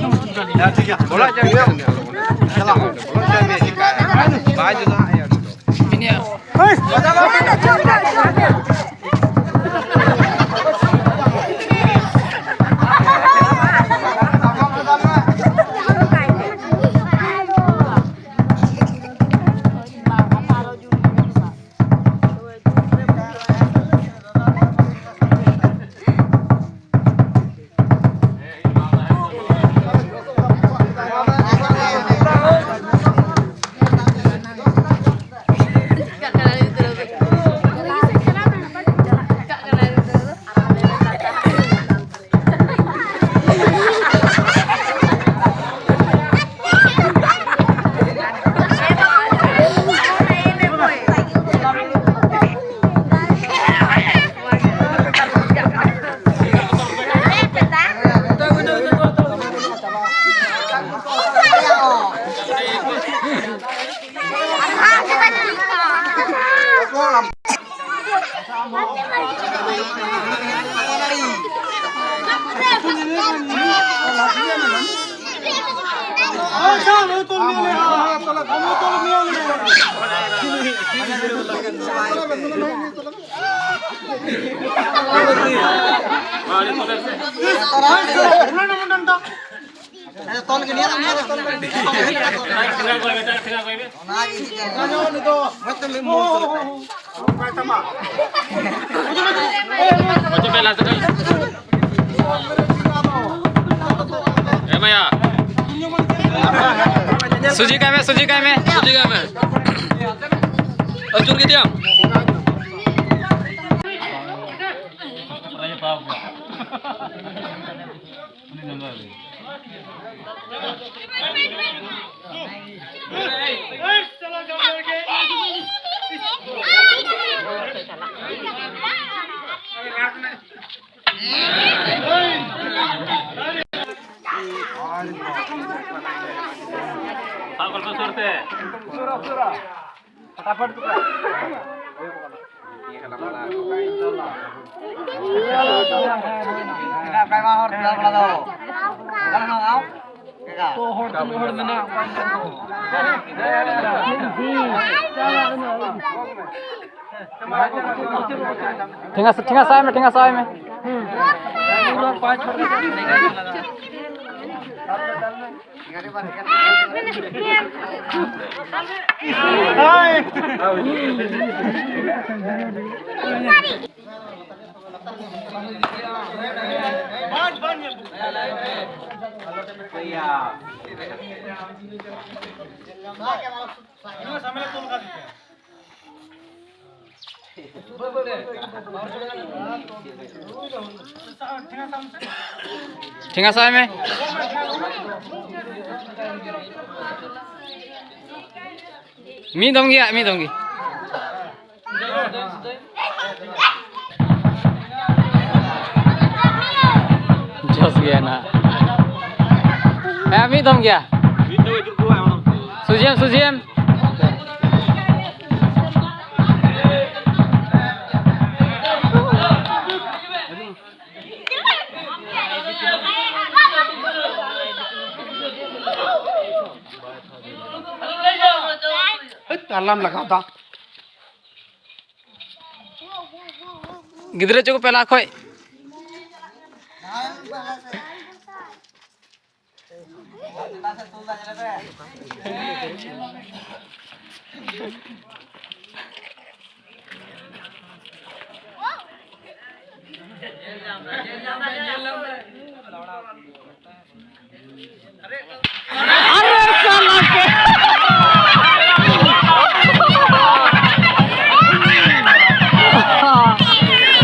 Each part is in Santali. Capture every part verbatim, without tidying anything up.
ᱦᱮᱸ, ᱴᱷᱤᱠ ᱜᱮᱭᱟ᱾ ᱵᱚᱞᱚ ᱦᱚᱪᱚᱭ ᱢᱮ᱾ ᱪᱟᱞᱟᱜ ᱢᱮ᱾ ᱵᱚᱞᱚ ᱦᱚᱪᱚᱭ ᱢᱮ᱾ ᱵᱟᱭ ᱡᱩᱛᱟ ᱦᱟᱸᱜ ᱤᱭᱟᱹ ᱫᱚ᱾ ᱛᱚᱞ ᱜᱮ ᱱᱤᱭᱟᱹ ᱫᱚ, ᱱᱤᱭᱟᱹ ᱫᱚ ᱛᱚᱞ ᱜᱮ᱾ ᱚᱱᱟ ᱜᱮ ᱤᱧ ᱴᱷᱮᱱ ᱢᱚᱡᱽ ᱛᱮ ᱞᱟᱹᱭ ᱢᱚᱡᱽ ᱛᱮ᱾ ᱚᱪᱚᱜ ᱯᱮ ᱞᱟᱦᱟ ᱥᱮᱫ᱾ ᱮ ᱢᱟᱭᱟ᱾ ᱥᱩᱡᱤ ᱠᱟᱭ ᱢᱮ, ᱥᱩᱡᱤ ᱠᱟᱭ ᱢᱮ᱾ ᱥᱩᱡᱤ ᱠᱟᱭ ᱢᱮ᱾ ᱟᱹᱪᱩᱨ ᱠᱮᱫᱮᱭᱟᱢ᱾ ᱥᱟᱵ ᱜᱚᱞᱯᱚ ᱥᱩᱨ ᱛᱮ᱾ ᱯᱷᱟᱴᱟᱯᱷᱟᱴ ᱛᱮ᱾ ᱛᱤᱱᱟᱹᱜ ᱟᱭᱢᱟ ᱦᱚᱲ ᱫᱟᱬᱟ ᱵᱟᱲᱟ ᱫᱚ᱾ ᱛᱚ ᱦᱚᱲ ᱛᱩᱞᱩᱡ ᱦᱚᱲ ᱢᱮᱱᱟᱜ ᱠᱚᱣᱟ᱾ ᱴᱷᱮᱸᱜᱟ ᱥᱟ-, ᱴᱷᱮᱸᱜᱟ ᱥᱟᱵ ᱟᱭ ᱢᱮ, ᱴᱷᱮᱸᱜᱟ ᱥᱟᱵ ᱟᱭ ᱢᱮ᱾ ᱯᱩᱨᱟᱹ ᱯᱟᱸᱪ ᱦᱚᱲ᱾ ᱴᱷᱮᱸᱜᱟ ᱥᱟᱵ ᱢᱮ᱾ ᱢᱤᱫ ᱫᱚᱢ ᱜᱮ, ᱢᱤᱫ ᱫᱚᱢ ᱜᱮ᱾ ᱡᱚᱥ ᱜᱮᱭᱟ ᱱᱟᱦᱟᱜ᱾ ᱦᱮᱸ, ᱢᱤᱫ ᱫᱚᱢ ᱜᱮᱭᱟ᱾ ᱥᱩᱡᱤᱭᱟᱢ, ᱥᱩᱡᱤᱭᱟᱢ᱾ ᱟᱞᱟᱢ ᱞᱟᱜᱟᱣ ᱫᱟ᱾ ᱜᱤᱫᱽᱨᱟᱹ ᱪᱚ ᱠᱚ ᱯᱮ ᱞᱟᱦᱟ ᱠᱷᱚᱡ᱾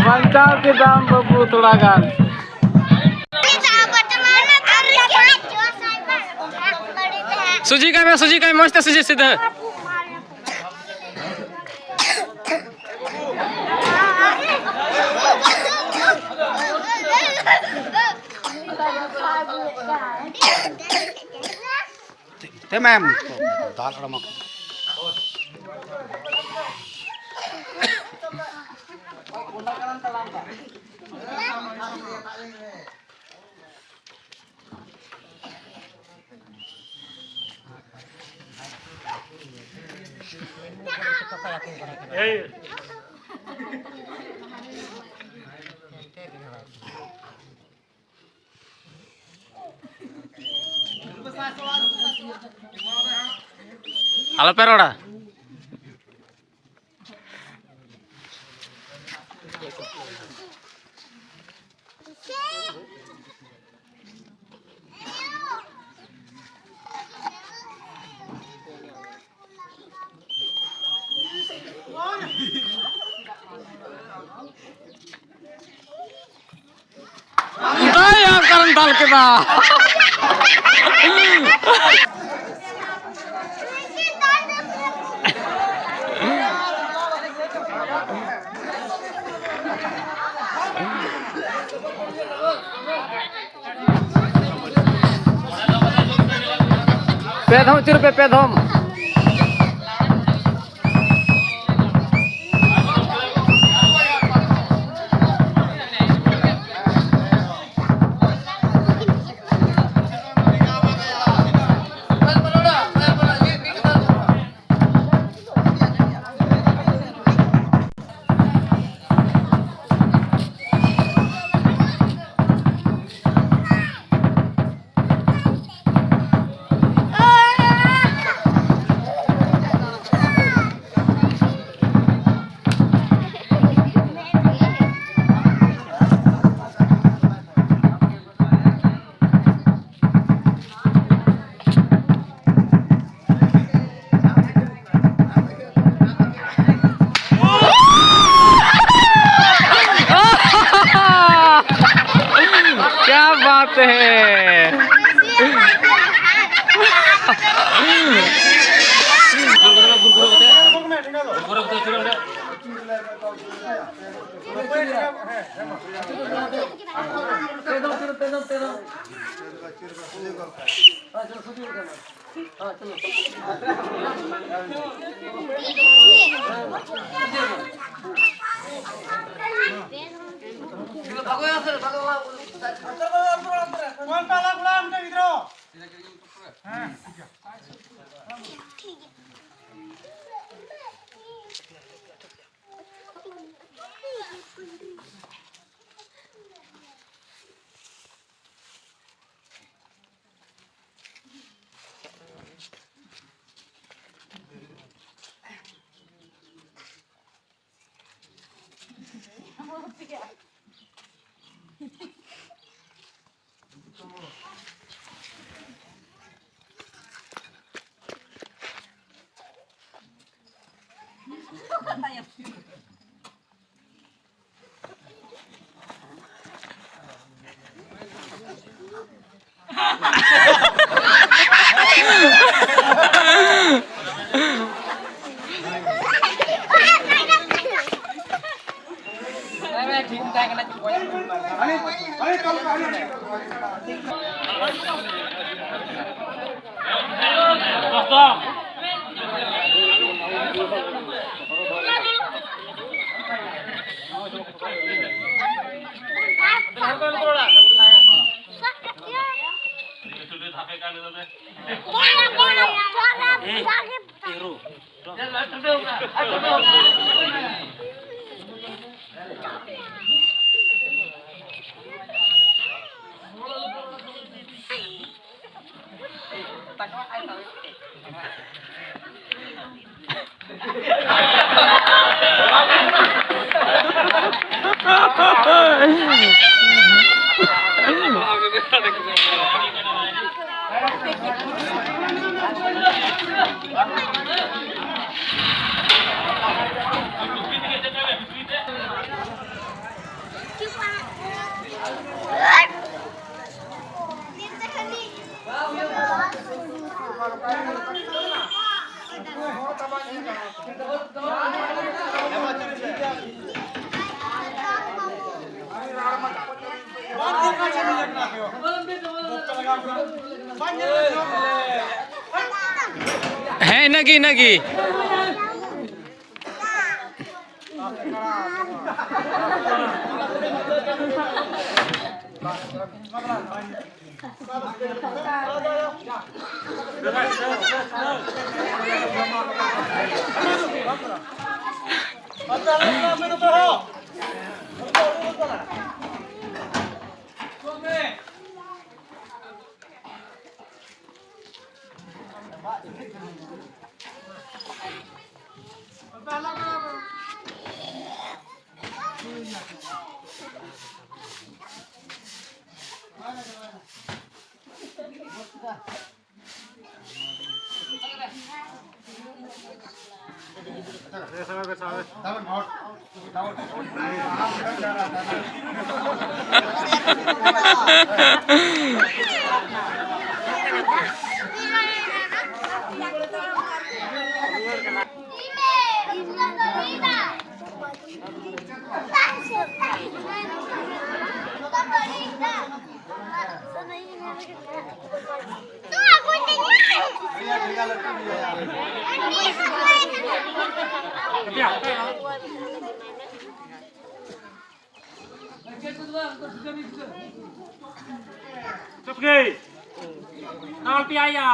ᱵᱟᱧᱪᱟᱣ ᱠᱮᱫᱟᱢ ᱵᱟᱹᱵᱩ ᱛᱷᱚᱲᱟ ᱜᱟᱱ᱾ ᱥᱩᱡᱤ ᱠᱟᱭ ᱢᱮ, ᱥᱩᱡᱤ ᱠᱟᱭ ᱢᱮ, ᱢᱚᱡᱽ ᱛᱮ ᱥᱩᱡᱤ ᱥᱤᱫᱷᱟᱹ᱾ ᱛᱮᱢᱮᱢ ᱫᱟᱞ ᱟᱲᱟᱢᱟ᱾ ᱮᱭ, ᱟᱞᱚᱯᱮ ᱨᱚᱲᱟ᱾ ᱫᱟᱭᱟ ᱚᱠᱟᱨᱮᱢ ᱫᱟᱞ ᱠᱮᱫᱟ? ᱯᱮ ᱫᱷᱚᱢ ᱟᱹᱪᱩᱨ ᱯᱮ, ᱯᱮ ᱫᱷᱚᱢ᱾ क्या बात है। ᱦᱮᱸ, ᱤᱱᱟᱹᱜᱮ, ᱤᱱᱟᱹᱜᱮ᱾ ᱪᱩᱯ ᱜᱮ᱾ ᱫᱟᱞ ᱯᱮᱭᱟᱭᱟ᱾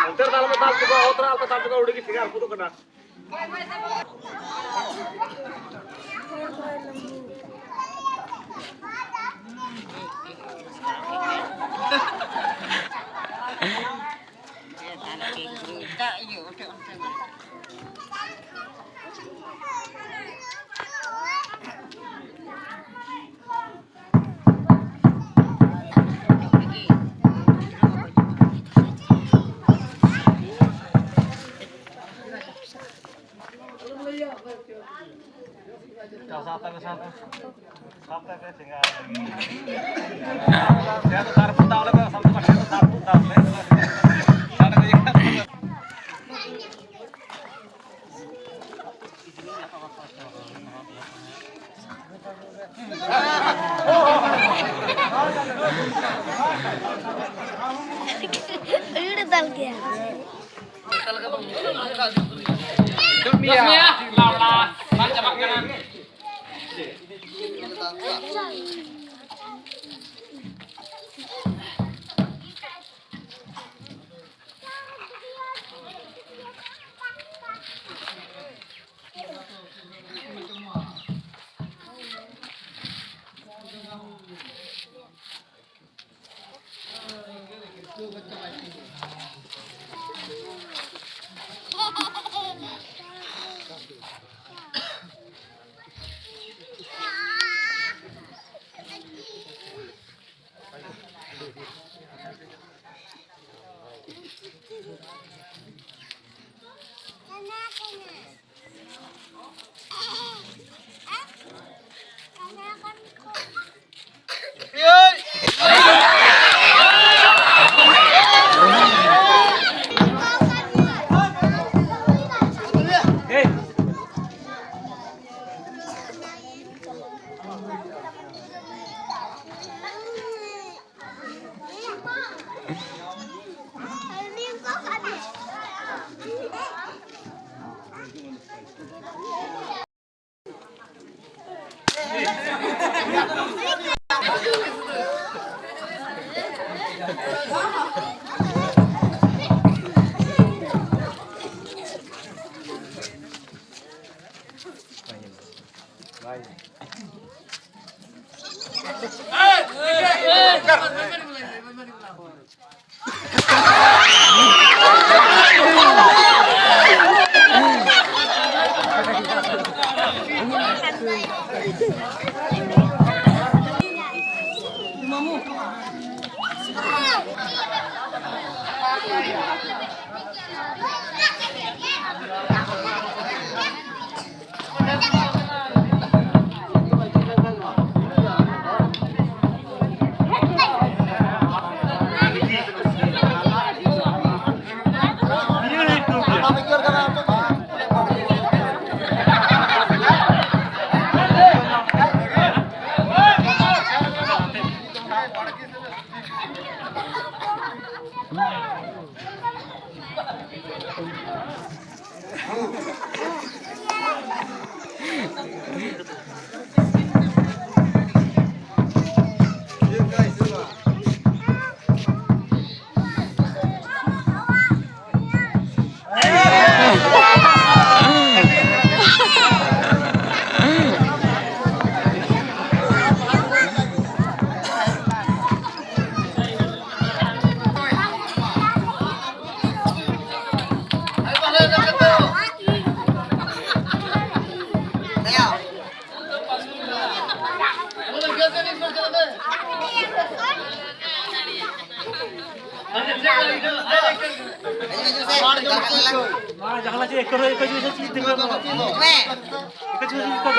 ᱚᱱᱛᱮ ᱨᱮ ᱟᱞᱚᱯᱮ ᱫᱟᱞ ᱦᱚᱪᱚ ᱠᱚᱣᱟ, ᱚᱛ ᱨᱮ ᱟᱞᱚᱯᱮ ᱫᱟᱞ ᱦᱚᱪᱚ ᱠᱚᱣᱟ, ᱟᱹᱰᱤ ᱜᱮ ᱴᱷᱤᱠᱟ, ᱨᱟᱹᱯᱩᱫᱚᱜ ᱠᱟᱱᱟ᱾ ᱥᱟᱵ ᱛᱟᱵᱮ, ᱥᱟᱵ ᱛᱟᱵᱮ᱾ ᱥᱟᱵ ᱛᱟᱵᱮ, ᱴᱷᱮᱸᱜᱟ᱾ ᱴᱷᱮᱸᱜᱟ ᱫᱚ ᱥᱟᱨ ᱯᱷᱩᱴ ᱫᱟᱣ ᱞᱮ, ᱥᱟᱵ ᱛᱟᱵᱮ, ᱴᱷᱮᱸᱜᱟ ᱫᱚ ᱥᱟᱨ ᱯᱷᱩᱴ ᱫᱟᱣ ᱞᱮ᱾ ᱥᱟᱵ ᱛᱟᱵᱮ᱾ ᱫᱚᱥ ᱢᱤᱭᱟ, ᱞᱟᱣᱲᱟ, ᱵᱟᱝ ᱪᱟᱵᱟᱜ ᱠᱟᱱᱟ᱾ ᱢᱟ ᱡᱟᱦᱟᱸ ᱪᱮᱫ ᱮᱠ ᱠᱚᱨᱮ ᱮᱠ ᱠᱚᱨᱮ ᱪᱮᱫ ᱫᱤᱠᱟᱹ ᱢᱟ᱾ ᱮᱠ ᱠᱚᱨᱮ ᱪᱮᱫ ᱫᱤᱠᱟᱹ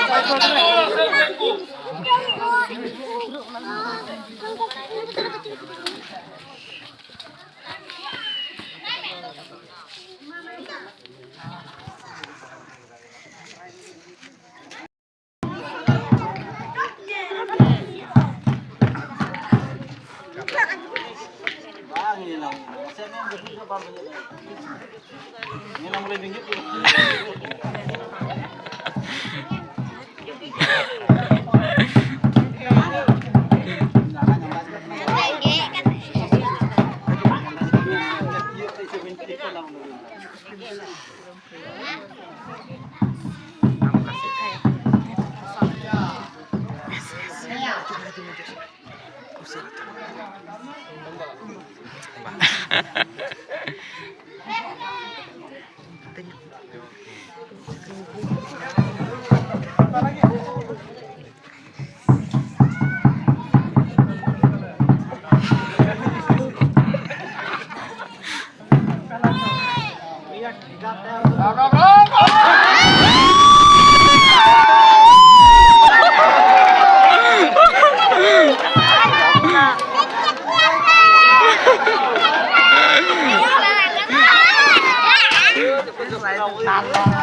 ᱢᱟ᱾